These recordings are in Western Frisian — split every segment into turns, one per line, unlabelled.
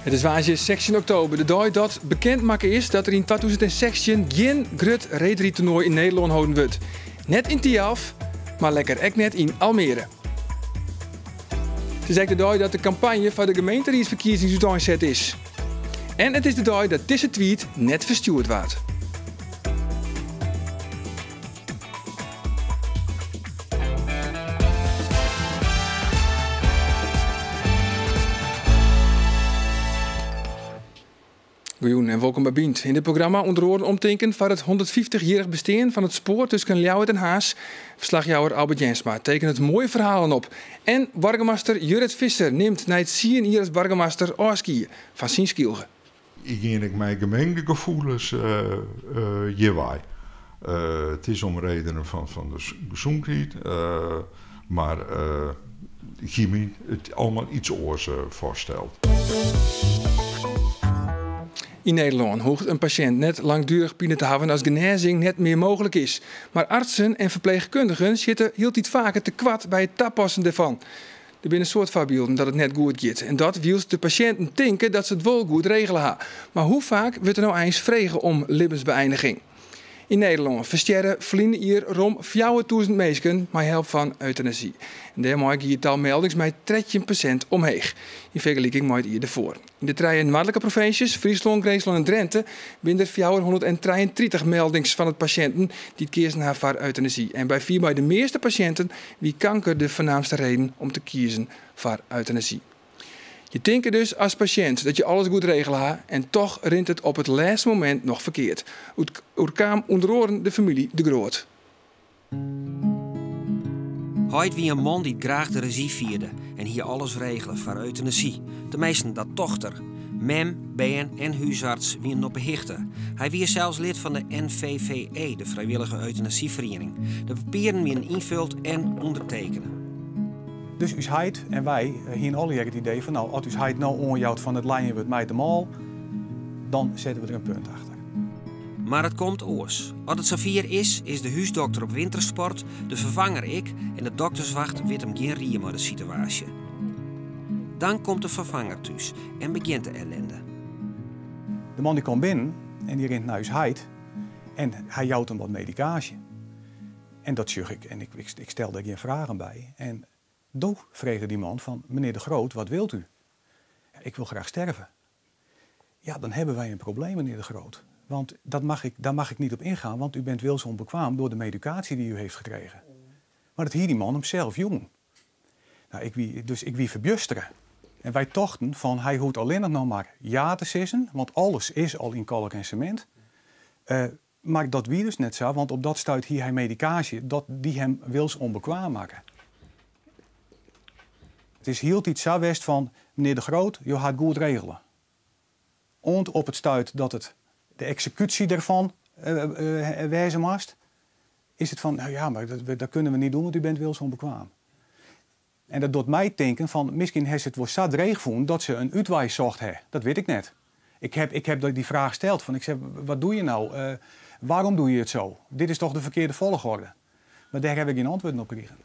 It is woansdei 16 oktober, de dei dat bekend makke is dat der yn 2016 gjin grut reedrydtoernoai yn Nederlân holden wurdt. Net yn Thialf, mar lekker ek net yn Almere. It is ek de dei dat de kampanje foar de gemeenteriedsferkiezings úteinset is. En it is de dei dat dizze tweet net ferstjoerd waard. Goejûn en wolkom by Bynt. Yn dit programma ûnder oaren omtinken foar it 150-jierrich bestean fan it spoar tusken Ljouwert en Harns. Ferslachjouwer Albert Jensma tekenet moaie ferhalen op. En boargemaster Jurrit Visser nimt nei tsien jier as boargemaster ôfskie fan syn Skylge.
Ik gean ek mei gemengde gefoelens hjirwei. It is om redenen fan de gesûndheid, mar ik hie my it allemaal iets oars foarsteld.
Yn Nederlân hoecht in pasjint net langduerich pine te hawwen as genêzing net mear mooglik is. Mar artsen en ferpleechkundigen sjitte hieltyd faker tekoart by it tapassen dêrfan. Der binne in soad foarbylden dat it net goed giet en dat wylst de pasjinten tinke dat se it wol goed regele ha. Mar hoe faak wurdt der no eins frege om libbensbeëiniging? Yn Nederlân ferstjerre ferline jier rom 4000 minsken mei help fan eutanasy. En dêrmei gie it tal meldings mei 13% omheech yn fergeliking mei it jier derfoar. Yn de trije noardlike provinsjes, Fryslân, Grinslân en Drinte, binne der 433 meldings fan it pasjinten dy't keazen ha foar eutanasy. En by fierwei de measte pasjinten wie kanker de foarnaamste reden om te kiezen foar eutanasy. Je tinke dus as pasjint dat je alles goed regele ha en toch rint it op it lêste momint noch ferkeard. Oerkaam ûnder oaren de famylje De Groot.
Heit wie in man dy't graach de rezjy fierde en hie alles regele foar eutanasy. Teminsten, dat tocht er. Mem, bern en húsarts wienen op 'e hichte. Hy wie sels lid fan de NVVE, de frijwillige eutanasyferiening. De papieren wienen ynfuld en ûndertekene.
Dus ús heit en wy hienen allegear it idee fan, no, as ús heit no oanjout fan it lijen wurdt my te mâl, dan sette we der in punt achter.
Mar it komt oars. As it safier is, is de húsdokter op wintersport, de ferfanger ek en de dokterswacht wit him gjin rie mei de sitewaasje. Dan komt de ferfanger thús en begjint de ellinde.
De man dy komt binnen en dy rint nei ús heit en hy jout him wat medikaasje. En dat sjoch ik en ik stel dêr gjin fragen by. En doe frege dy man fan, meneer De Groot, wat wilt u? Ik wil graag sterven. Ja, dan hebben wij een probleem, meneer De Groot. Want dat mag ik, daar mag ik niet op ingaan, want u bent wilsonbekwaam door de medicatie die u heeft gekregen. Mar dat hie dy man him sels jûn. No, ik wie, dus ik wie ferbjustere. En wy tochten fan hy hoecht allinnich noch mar ja te sizzen, want alles is al yn kalk en semint. Uh, mar dat wie dus net sa, want op dat stuit hie hy medikaasje dat dy him wilsonbekwaam makke. It is hieltyd sa west fan, menear De Groot, jo ha it goed regele. Oant op it stuit dat it de eksekútsje derfan wêze moast, is it fan, no ja, mar dat kunnen we niet doen, want u bent wilsonbekwaam. En dat docht my tinken fan, miskien ha se it wol sa dreech fûn dat se in útwei socht ha. Dat wit ik net. Ik heb, ik heb die vraag steld fan, ik zeg, wat doe je nou? Waarom doe je het zo? Dit is toch de verkeerde volgorde? Mar dêr haw ik gjin antwurden op krigen.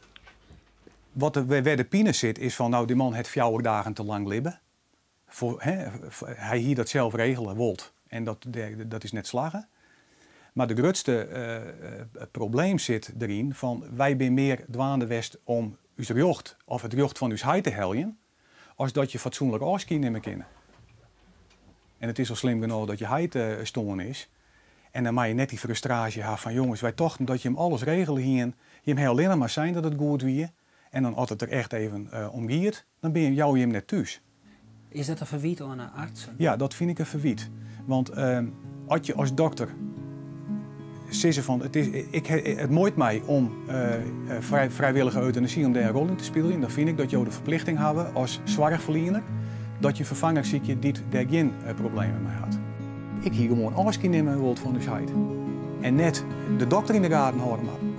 Wat de, wêr de pine sit is fan, no, dy man hat 4 dagen te lang libbe. Foar, hè, hy hie dat sels regele wold en dat, dat is net slagge. Mar de grutste probleem sit deryn fan wy binne mear dwaande west om ús rjocht of it rjocht fan ús heit te heljen, as dat je fatsoenlik ôfskie nimme kinne. En it is al slim genôch dat je heit stoarn is. En dan moatte je net dy frustraasje ha fan jonges, wy tochten dat jim alles regele hienen, jim ha allinnich mar sein dat it goed wie. En dan as it der echt even om giet, dan binne jouwe jim net thús.
Is dat in ferwyt oan de artsen?
Ja, dat fyn ik in ferwyt. Want as je as dokter sizze fan it is, ik, it muoit my om frijwillige eutanasy om dêr in rol yn te spyljen, dan fyn ik dat jo de ferplichting hawwe as soarchferliener dat je ferfanger sykje dy't dêr gjin problemen mei hat. Ik hie gewoan ôfskie nimme wold fan ús heit en net de dokter yn de gaten hâlde moatten.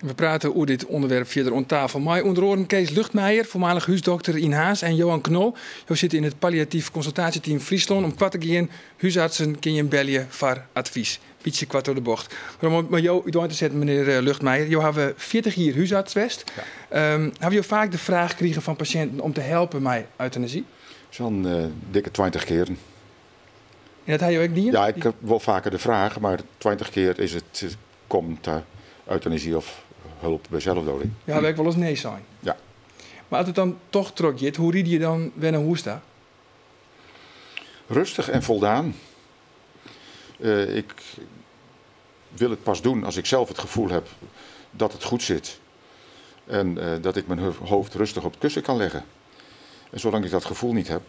We prate oer dit ûnderwerp fierder oan tafel mei ûnder oaren Kees Luchtmeijer, foarmalich húsdokter yn Harns, en Johan Knol. Jo sitte yn it palliatyf konsultaasjeteam Fryslân. Om koart te gean, húsartsen kinne jim belje foar advys. Bytsje koart troch de bocht. Mar om mei jo útein te setten, menear Luchtmeijer, jo hawwe 40 jier húsarts west. Hawwe jo faak de fraach krigen fan pasjinten om te helpen mei eutanasy?
Sa'n dikke 20 kearen.
En dat ha jo ek dien?
Ja, ik ha wol faker de fraach, mar 20 kear is it kommen ta eutanasy of hulp by zelfdoding.
Jo hawwe ek wolris nee sein?
Ja.
Mar as it dan toch trochgiet, hoe ride je dan wer nei hûs ta?
Rêstich en foldaan. Ik wil het pas doen als ik zelf het gevoel heb dat het goed zit. En dat ik mijn hoofd rustig op het kussen kan leggen. En zolang ik dat gevoel niet heb,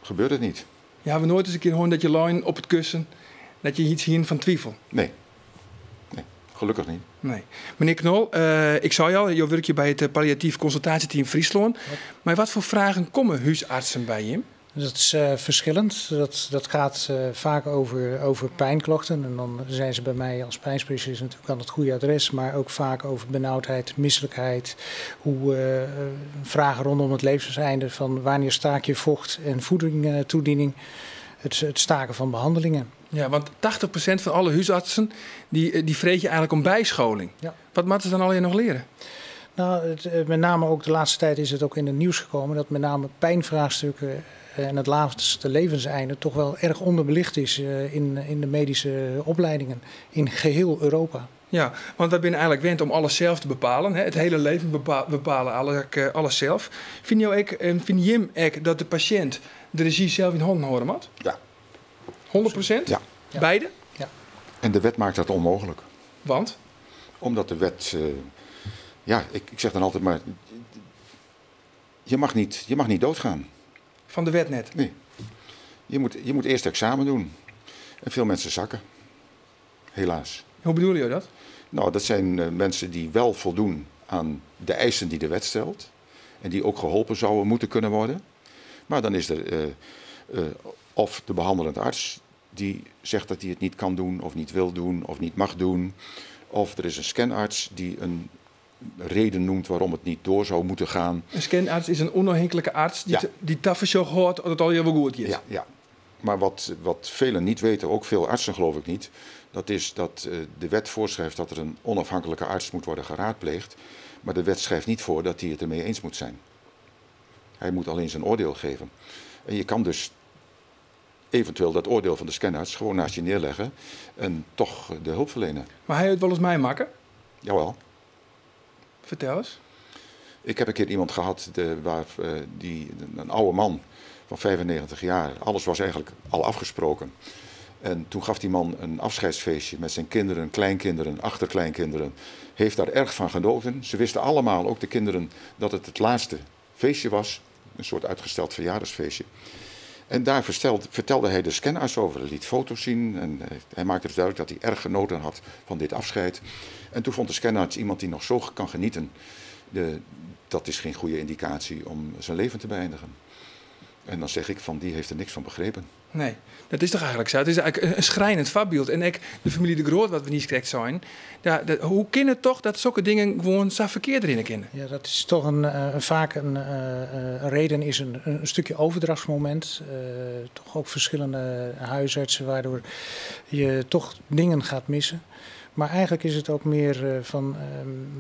gebeurt het niet.
Je hebt nooit eens een keer gehoord dat je lein op het kussen, dat je iets hier van twijfel?
Nee. Nee, gelukkig niet.
Nee. Meneer Knol, ik zei al, je werkt je bij het palliatief consultatieteam Fryslân.
Ja.
Maar wat voor vragen komen huisartsen bij je?
Dat is verschillend. Dat gaat vaak over pijnklachten. En dan zijn ze bij mij als pijnspecialist natuurlijk aan het goede adres. Maar ook vaak over benauwdheid, misselijkheid. Hoe vragen rondom het levenseinde van wanneer staak je vocht en voeding toediening. Het staken van behandelingen.
Ja, want 80% van alle huisartsen die vreet je eigenlijk om bijscholing.
Ja.
Wat moeten ze dan al nog leren?
Met name ook de laatste tijd is het ook in het nieuws gekomen dat met name pijnvraagstukken en het laatste levenseinde toch wel erg onderbelicht is in de medische opleidingen in geheel Europa.
Ja, want wij zijn eigenlijk gewend om alles zelf te bepalen. Hè? Het hele leven bepalen, alles zelf. Vind jou ook, en vind Jim ook dat de patiënt de regie zelf in handen horen moet?
Ja.
100%?
Ja.
Ja.
Beide?
Ja.
En de wet maakt dat onmogelijk.
Want?
Omdat de wet... ja, ik zeg dan altijd maar... Je mag niet doodgaan.
Van de wet net?
Nee. Je moet eerst examen doen. En veel mensen zakken. Helaas.
Hoe bedoel je dat?
Dat zijn mensen die wel voldoen aan de eisen die de wet stelt. En die ook geholpen zouden moeten kunnen worden. Maar dan is er of de behandelend arts die zegt dat hij het niet kan doen, of niet wil doen, of niet mag doen. Of er is een scanarts die een reden noemt waarom het niet door zou moeten gaan.
Een scanarts is een onafhankelijke arts die toezicht houdt dat het al heel goed is.
Ja, ja. Maar wat velen niet weten, ook veel artsen geloof ik niet, dat is dat de wet voorschrijft dat er een onafhankelijke arts moet worden geraadpleegd. Maar de wet schrijft niet voor dat hij het ermee eens moet zijn. Hij moet alleen zijn oordeel geven. En je kan dus eventueel dat oordeel van de scanarts gewoon naast je neerleggen en toch de hulp verlenen.
Maar hij het wel eens mij maken?
Jawel.
Vertel eens.
Ik heb een keer iemand gehad, een oude man van 95 jaar. Alles was eigenlijk al afgesproken. En toen gaf die man een afscheidsfeestje met zijn kinderen, kleinkinderen, achterkleinkinderen. Heeft daar erg van genoten. Ze wisten allemaal, ook de kinderen, dat het het laatste feestje was. Een soort uitgesteld verjaardagsfeestje. En daar vertelde hij de scanarts over. Hij liet foto's zien en hij maakte dus duidelijk dat hij erg genoten had van dit afscheid. En toen vond de scanarts iemand die nog zo kan genieten. Dat is geen goede indicatie om zijn leven te beëindigen. En dan zeg ik van, die heeft er niks van begrepen.
Nee, dat is toch eigenlijk zo. Het is eigenlijk een schrijnend voorbeeld. En ik, de familie de Groot, wat we niet correct zijn. Ja, dat, hoe kan het toch dat zulke dingen gewoon zo verkeerd erin kunnen?
Ja, dat is toch vaak een reden is een stukje overdrachtsmoment. Toch ook verschillende huisartsen, waardoor je toch dingen gaat missen. Maar eigenlijk is het ook meer van,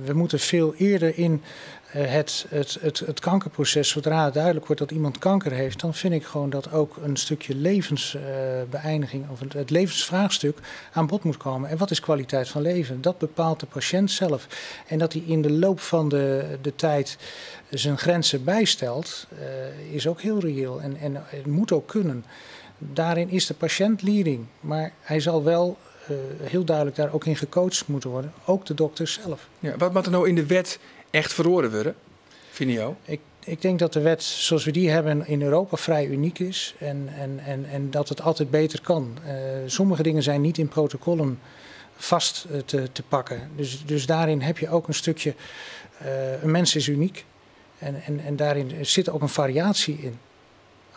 we moeten veel eerder in het kankerproces, zodra het duidelijk wordt dat iemand kanker heeft, dan vind ik gewoon dat ook een stukje levensbeëindiging of het levensvraagstuk aan bod moet komen. En wat is kwaliteit van leven? Dat bepaalt de patiënt zelf. En dat hij in de loop van de tijd zijn grenzen bijstelt, is ook heel reëel en het moet ook kunnen. Daarin is de patiënt leading, maar hij zal wel heel duidelijk daar ook in gecoacht moeten worden, ook de dokter zelf.
Ja, wat moet er nou in de wet echt verloren worden, vind je ook?
Ik denk dat de wet zoals we die hebben in Europa vrij uniek is en dat het altijd beter kan. Sommige dingen zijn niet in protocollen vast te pakken. Dus daarin heb je ook een stukje, een mens is uniek en daarin zit ook een variatie in.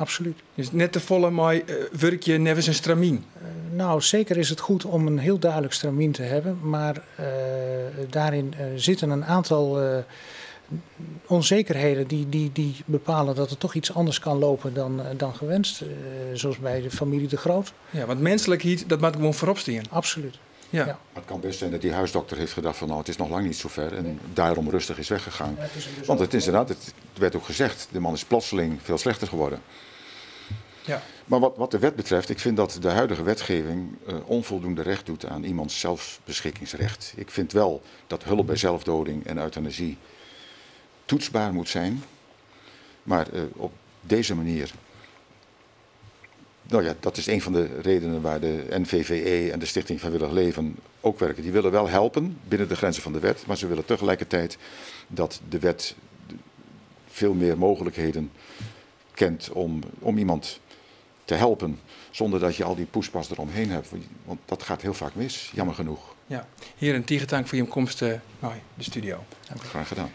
Absoluut.
Dus net te folle mei wurkje neffens in stramien?
Nou, zeker is het goed om een heel duidelijk stramien te hebben, maar daarin zitten een aantal onzekerheden die bepalen dat het toch iets anders kan lopen dan gewenst. Zoals bij de familie De Groot.
Ja, want menselijkheid, dat moet gewoon voorop staan.
Absoluut.
Ja.
Ja.
Maar het kan best zijn dat die huisdokter heeft gedacht van nou, het is nog lang niet zo ver en daarom rustig is weggegaan.
Ja, het is dus
Want het
ook
is inderdaad, het werd ook gezegd, de man is plotseling veel slechter geworden.
Ja.
Maar wat de wet betreft, ik vind dat de huidige wetgeving onvoldoende recht doet aan iemands zelfbeschikkingsrecht. Ik vind wel dat hulp bij zelfdoding en euthanasie toetsbaar moet zijn. Maar op deze manier, nou ja, dat is een van de redenen waar de NVVE en de Stichting Vrijwillig Leven ook werken. Die willen wel helpen binnen de grenzen van de wet, maar ze willen tegelijkertijd dat de wet veel meer mogelijkheden kent om iemand te helpen, zonder dat je al die poespas eromheen hebt. Want dat gaat heel vaak mis, jammer genoeg.
Ja, hier een tiegetank voor je komst naar de studio.
Dank u. Graag gedaan.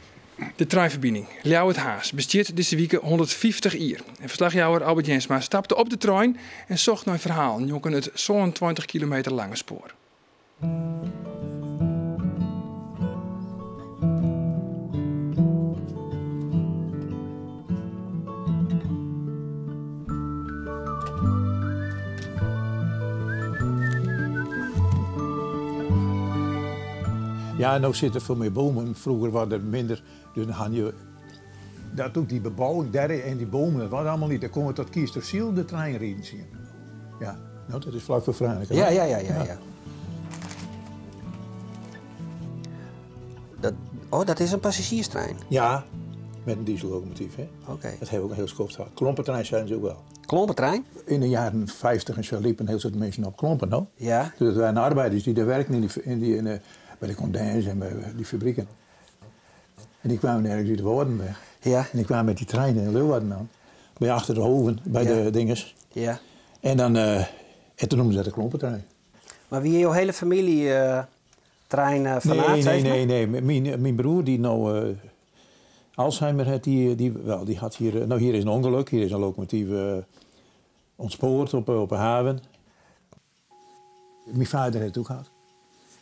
De treinverbinding Ljouwert-Harns bestiet deze week 150 jaar. En verslagjouwer Albert Jensma stapte op de trein en zocht naar een verhaal njonken het zo'n 20 kilometer lange spoor.
Ja, nu zitten veel meer bomen. Vroeger waren er minder. Dus dan had je dat ook die bebouwing daar en die bomen, dat was allemaal niet. Dan kon we tot Kiesterziel de trein rijden zien. Ja, nou, dat is vlak voor Franeker.
Ja, ja, ja, ja, ja. Dat is een passagierstrein?
Ja, met een diesellocomotief. Hè?
Oké.
Dat hebben we ook een heel skoft gehad. Klompentrein zijn ze ook wel.
Klompentrein?
In de jaren 50 en zo liepen heel veel mensen op klompen, no?
Ja.
Dus dat waren arbeiders die daar werkten bij de condens en bij die fabrieken. En die kwamen ergens uit de Woordenweg.
Ja.
En die kwamen met die trein in Leeuwarden aan. Bij achter de hoven, bij
Ja.
de dinges.
Ja.
En toen noemden ze dat de klompentrein.
Maar wie jouw hele familie trein fanaat,
Nee,
zeg
nee,
maar?
nee, nee. Mijn broer die nou Alzheimer had, die, die, wel, die had hier, nou, hier is een ongeluk, hier is een locomotief ontspoord op een haven. Mijn vader had het ook gehad.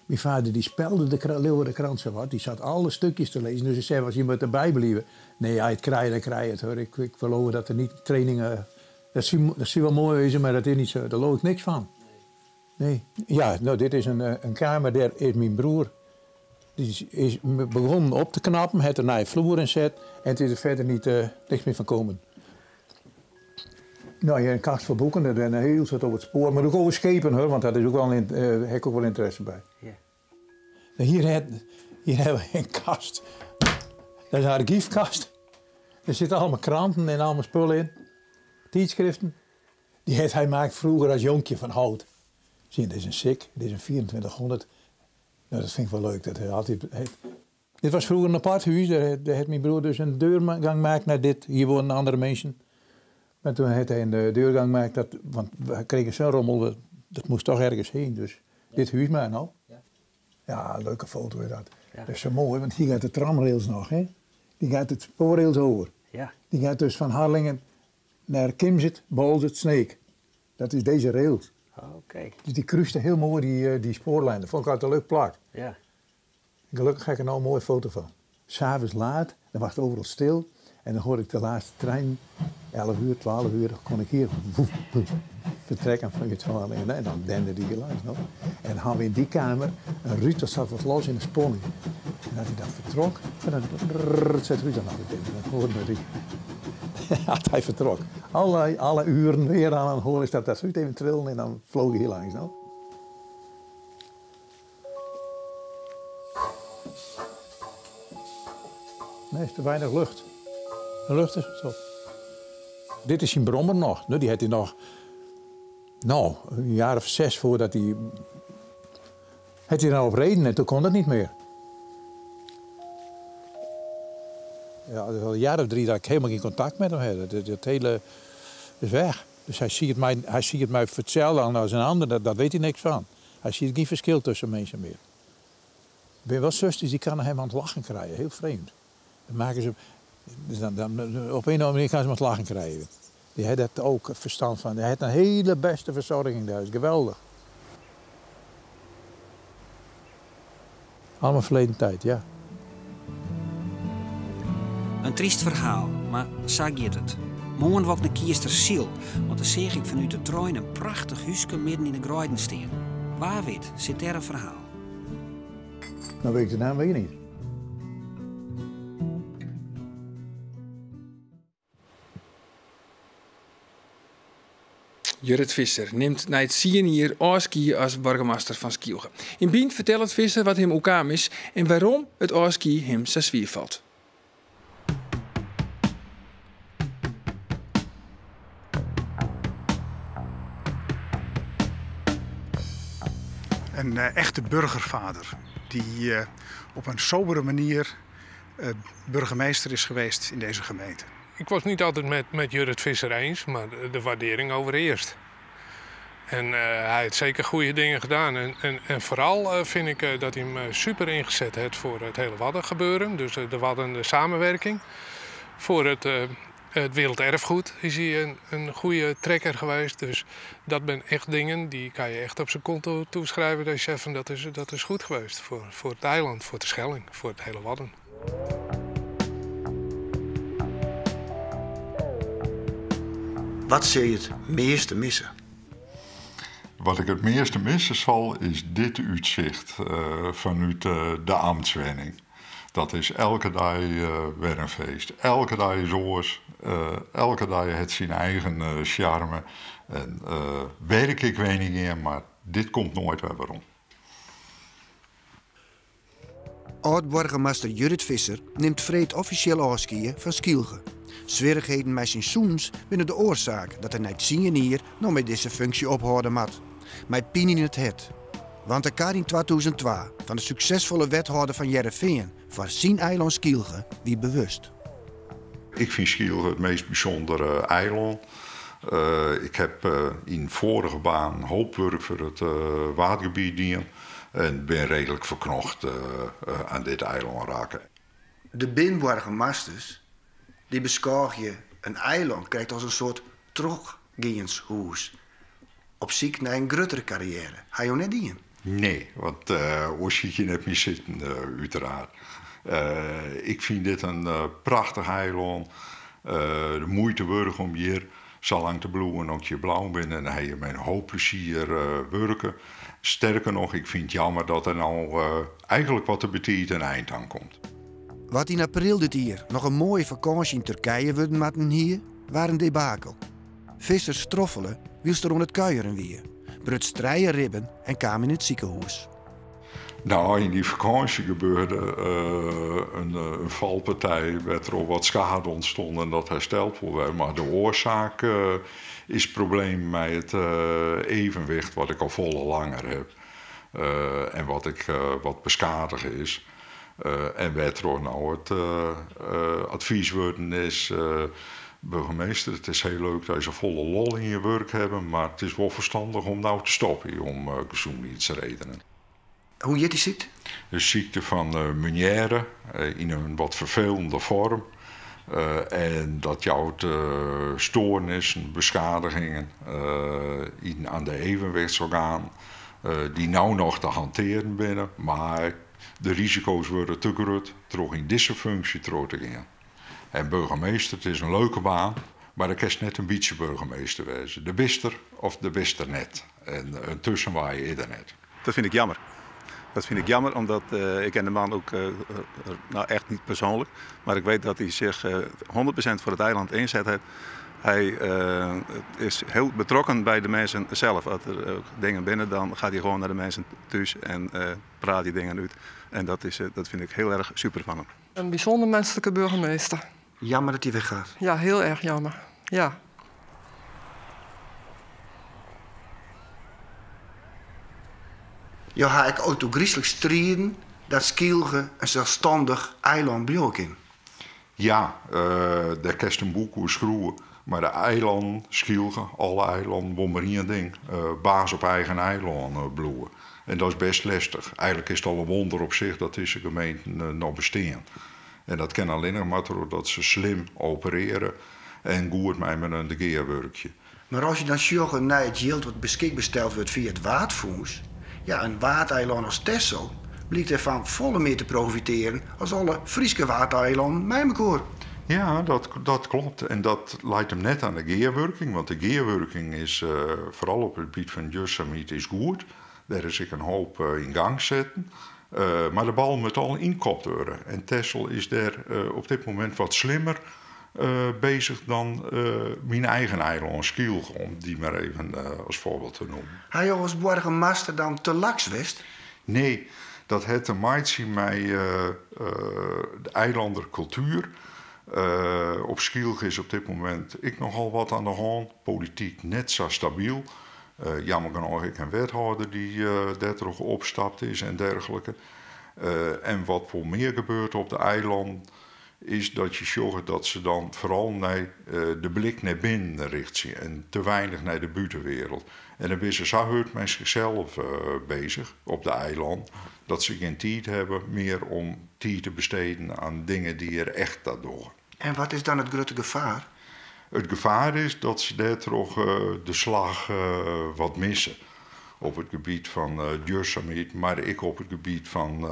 Mijn vader die spelde de Leeuwardenkrant zo wat. Die zat alle stukjes te lezen. Dus ik zei, was iemand erbij blijven? Nee, ja, het krijgen, dan krijg je het hoor. Ik geloof dat er niet trainingen... Dat zie wel mooi wezen, maar dat is niet zo. Daar geloof ik niks van. Nee. Ja, nou, dit is een kamer. Daar is mijn broer. Die is begonnen op te knappen. Het er naar de vloer in zet. En het is er verder niks meer van komen. Nou, hier een kast voor boeken. Dat is een heel zat op het spoor. Maar ook over schepen, hoor, want daar is ook wel in heb ik ook wel interesse bij.
Ja.
Nou, hier hebben we een kast. Dat is een archiefkast. Er zitten allemaal kranten en allemaal spullen in. Tijdschriften. Die heeft hij gemaakt vroeger als jonkje van hout. Zie je, dit is een SICK, dit is een 2400. Nou, dat vind ik wel leuk. Dat hij altijd, hij... Dit was vroeger een apart huis. Daar heeft mijn broer dus een deurgang gemaakt naar dit. Hier woonden andere mensen. Maar toen heeft hij een deurgang gemaakt, want we kregen zo'n rommel, dat moest toch ergens heen. Dus dit huis maar nou.
Ja.
Ja, leuke foto is dat.
Ja.
Dat is zo mooi, want hier gaat de tramrails nog, hè? Die gaat het spoorrails over.
Ja.
Die gaat dus van Harlingen naar Kimswerd, Boalsert, Sneek. Dat is deze rails.
Oké.
Dus die kruiste heel mooi die spoorlijn. Dat vond ik altijd een leuk plak.
Ja.
Gelukkig heb ik er nou een mooie foto van. 's Avonds laat, dan was het overal stil. En dan hoorde ik de laatste trein, 11 uur, 12 uur, dan kon ik hier woef, woef, vertrekken van het Harlingen. En dan dende die hier langs nog. En dan hadden we in die kamer een ruut, dat zat wat los in de sponning. En dat hij dan vertrok, en dan rrrr, zet Ruud dan altijd in. Dan hoorde we die. Dat hij vertrok. Alle uren weer aan het horen is dat Ruud even trillen en dan vloog hij hier langs. No? Nee, is te weinig lucht. De lucht is op. Dit is zijn brommer nog. Nou, die had hij nog, nou, een jaar of 6 voordat hij... Had hij nou op reden en toen kon dat niet meer. Ja, dat is al een jaar of 3 dat ik helemaal geen contact met hem had. Dat hele is weg. Dus hij ziet het mij vertellen als een ander, dat weet hij niks van. Hij ziet geen verschil tussen mensen meer. Ik ben wel zusters die kan hem aan het lachen krijgen, heel vreemd. Dan maken ze, dus dan, dan, op een of andere manier gaan ze hem aan het lachen krijgen. Die hat dat ook verstand van. Die hat een hele beste verzorging daar. Geweldig. Allemaal verleden tijd, ja.
Een triest verhaal, maar sa giet it. Moarn wol ik nei Kiestersyl, want dan seach ik fanút de trein in prachtich húske midden yn de greiden stean. Wa wit, sit dêr in ferhaal.
Nou weet ik de naam weer niet.
Jurrit Visser nimt nei tsien jier ôfskie as boargemaster fan Skylge. Yn Bynt fertelt Visser wat him oerkaam is en wêrom it ôfskie him sa swier falt.
Een echte burgervader die op een sobere manier burgemeester is geweest in deze gemeente.
Ik was niet altijd met Jurrit Visser eens, maar de waardering overheerst. En hij heeft zeker goede dingen gedaan. En vooral vind ik dat hij hem super ingezet heeft voor het hele Waddengebeuren. Dus de Wadden, de samenwerking. Voor het werelderfgoed is hij een goede trekker geweest. Dus dat zijn echt dingen die kan je echt op zijn konto toeschrijven. Dat je zegt van dat is goed geweest voor het eiland, voor de Schelling, voor het hele Wadden.
Wat zul je het meeste missen?
Wat ik het meeste missen zal, is dit uitzicht vanuit de ambtswenning. Dat is elke dag weer een feest. Elke dag is oors. Elke dag het zijn eigen charme. En werk ik weet niet meer, maar dit komt nooit weer waarom.
Oud-burgemeester Jurrit Visser neemt freed officieel afscheid van Skylge. Swierrichheden met zijn zoons binnen de oorzaak dat hij na 10 jaar nog met deze functie ophouden moet. Met pijn in het hart. Want de kar in 2002 van de succesvolle wethouder van Hearrenfean voor zijn eiland Skylge wie bewust.
Ik vind Skylge het meest bijzondere eiland. Ik heb in vorige baan hoopwerk voor het watergebied gedaan en ben redelijk verknocht aan dit eiland raken.
De binburgemeesters die beschouwen je een eiland krijgt als een soort teruggeenshoes. Op ziek naar een grotere carrière. Ga je net in?
Nee, want oor ziet je net meer zitten, uiteraard. Ik vind dit een prachtig eiland. De moeite waard om hier zo lang te bloeien ook je blauw bent. En dan heb je met een hoop plezier werken. Sterker nog, ik vind het jammer dat er nou eigenlijk wat te betiet een eind aan komt.
Wat in april dit jaar nog een mooie vakantie in Turkije worden matten hier, waren een debakel. Vissers stroffelen, wielst er om het kuieren weer. Brut strijen ribben en kwam in het ziekenhuis.
In die vakantie gebeurde een valpartij, werd er al wat schade ontstond en dat hersteld wordt. Maar de oorzaak is het probleem met het evenwicht wat ik al volle langer heb. En wat beschadigd is. En werd er nou het advies worden is, burgemeester, het is heel leuk dat je volle lol in je werk hebt, maar het is wel verstandig om nou te stoppen om gezondheidsredenen.
Hoe heet die ziekte?
De ziekte van Meniere in een wat vervelende vorm. En dat jouwt stoornissen, beschadigingen aan de evenwichtsorgaan, die nou nog te hanteren binnen, maar de risico's worden te groot door in deze functie terug te gaan. En burgemeester, het is een leuke baan, maar ik is net een beetje burgemeester wezen. De bister of de bister net. En een tussenwaai is er net.
Dat vind ik jammer. Dat vind ik jammer, omdat ik ken de man ook echt niet persoonlijk. Maar ik weet dat hij zich 100% voor het eiland inzet heeft. Hij is heel betrokken bij de mensen zelf. Als er ook dingen binnen, dan gaat hij gewoon naar de mensen thuis en praat die dingen uit. En dat vind ik heel erg super van hem.
Een bijzonder menselijke burgemeester.
Jammer dat hij weggaat.
Ja, heel erg jammer. Ja.
Jo ha ik ook door griezelig strijden dat Skylge een zelfstandig eiland bleef in.
Ja, daar kerst een boek over schroeven. Maar de eilanden, Skylge, alle eilanden, won maar één ding. Baas op eigen eiland bloeien. En dat is best lastig. Eigenlijk is het al een wonder op zich dat deze gemeenten nog bestaan. En dat kan alleen nog maar doordat ze slim opereren. En goed mei men de gearwurkje.
Mar as je dan sjogge nei it jild wat beskikber steld wurdt fia it Waadfûns, ja, in Waadeilân as Texel blykt dêrfan folle mear te profitearjen as alle Fryske Waadeilannen mei mekoar.
Ja, dat klopt. En dat leit him net oan de gearwurking, want de gearwurking is foaral op it gebiet fan duorsumheid is goed. Dêr is ek in hoop yn gang setten. Mar de bal moat al ynkopt wurde. En Texel is dêr op dit momint wat slimmer bezich dan myn eigen eilân Skylge, om dy mar even as foarbyld te noemen.
Ha jo as boargemaster dan te laks west?
Nee, dat hat te meitsjen mei de eilander kultuer. Op Skylge is op dit momint ek nochal wat oan de hân. Polityk net sa stabyl. Jammer genôch ek in wethâlder dy't dêrtroch opstapt is en dergelike. En wat wol mear gebeurt op de eilannen is dat je sjogge dat se dan foaral nei de blik nei binnen richtsje en te weinich nei de bûtenwereld. En dan binne se sa hurd mei sichsels bezich op de eilannen dat se gjin tiid hawwe mear om tiid te besteden oan dingen dy't der echt ta dogge.
En wat is dan it grutte gefaar?
It gefaar is dat se dêrtroch de slach wat misse op it gebiet fan duorsumheid, mar ek op it gebiet fan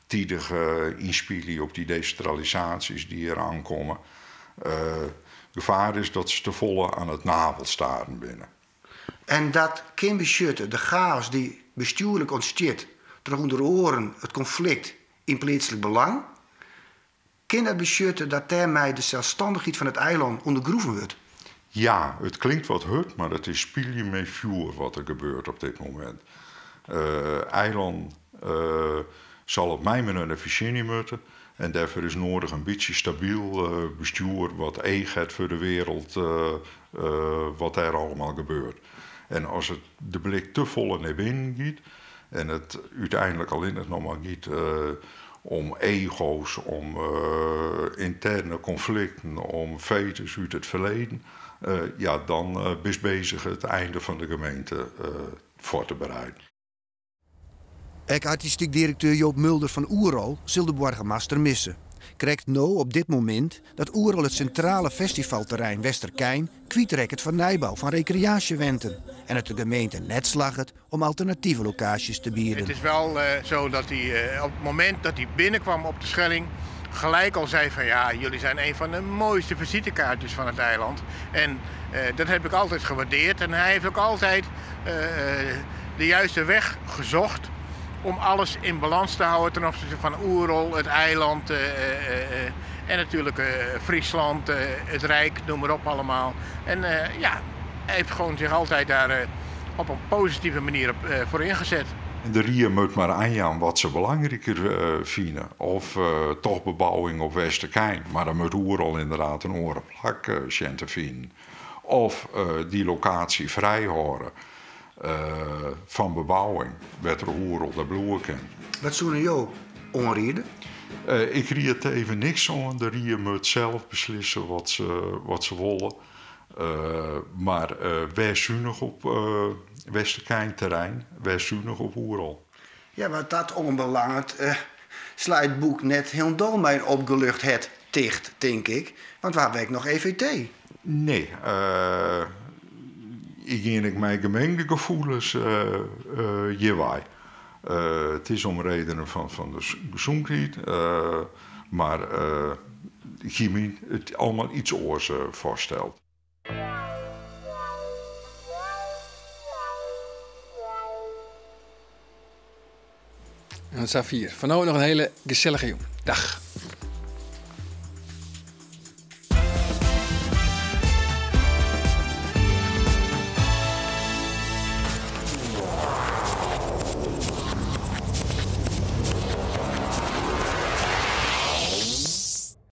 tidich ynspylje op dy desintralisaasjes dy't der oankomme. Gefaar is dat se te folle oan it navelstaren binne.
En dat kin betsjutte de chaos dy't bestjoerlik ûntstiet troch ûnder oaren it konflikt yn pleatslik belang. Kin dat betsjutte dat dêrmei de selsstannichheid fan it eilân ûndergroeven wurdt?
Ja, it klinkt wat hurd, mar it is spyljen mei fjoer wat der gebeurt op dit momint. Eilân sil op my manier fertsjinje moatte en dêrfoar is noadich in bytsje stabyl bestjoer wat each hat foar de wereld wat dêr allegear gebeurt. En as it de blik te folle nei binnen giet en it úteinlik allinnich noch mar giet om ego's, om ynterne konflikten, om fetes út it ferleden, ja, dan bist bezich it einde fan de gemeente foar te bereiden.
Ek artistyk direkteur Joop Mulder fan Oerol sil de boargemaster misse. Krekt no op dit momint dat Oerol it sintrale festivalterrein Westerkeyn kwytrekket foar nijbou fan rekreaasjewenten en it de gemeente net slagget om alternative lokaasjes te bieden.
Het is wel zo dat hij op het moment dat hij binnenkwam op de Schelling gelijk al zei van ja, jullie zijn een van de mooiste visitekaartjes van het eiland. En dat heb ik altijd gewaardeerd. En hij heeft ook altijd de juiste weg gezocht om alles in balans te houden ten opzichte van Oerol, het eiland en natuurlijk Friesland, het Rijk, noem maar op allemaal. En ja, hij heeft gewoon zich altijd daar op een positieve manier voor ingezet.
En de rie moet mar oanjaan wat se belangriker fine. Of toch bebouwing op Westerkeyn, mar dan moat Oerol ynderdaad in oare plak sjen te finen. Of dy lokaasje frijhâlde fan bebouwing, wêr't Oerol dêr bliuwe kin.
Wat soene jo oanriede?
Ik ried even niks oan. De rie moat sels beslisse wat se wolle. Mar wês sunich op Westerkeyn-terrein, wês sunich op Oerol.
Ja, wat dat oanbelanget sla it boek net hielendal mei in opgelucht hert ticht, tink ik. Want wa wekt noch EVT?
Nee, ik gean ek mei gemingde gefoelens hjirwei. It is om redenen fan de gesûnheid, mar ik hie my it allegear iets oars foarsteld.
En safier. Foar no noch in hiele gesellige jûn. Dag.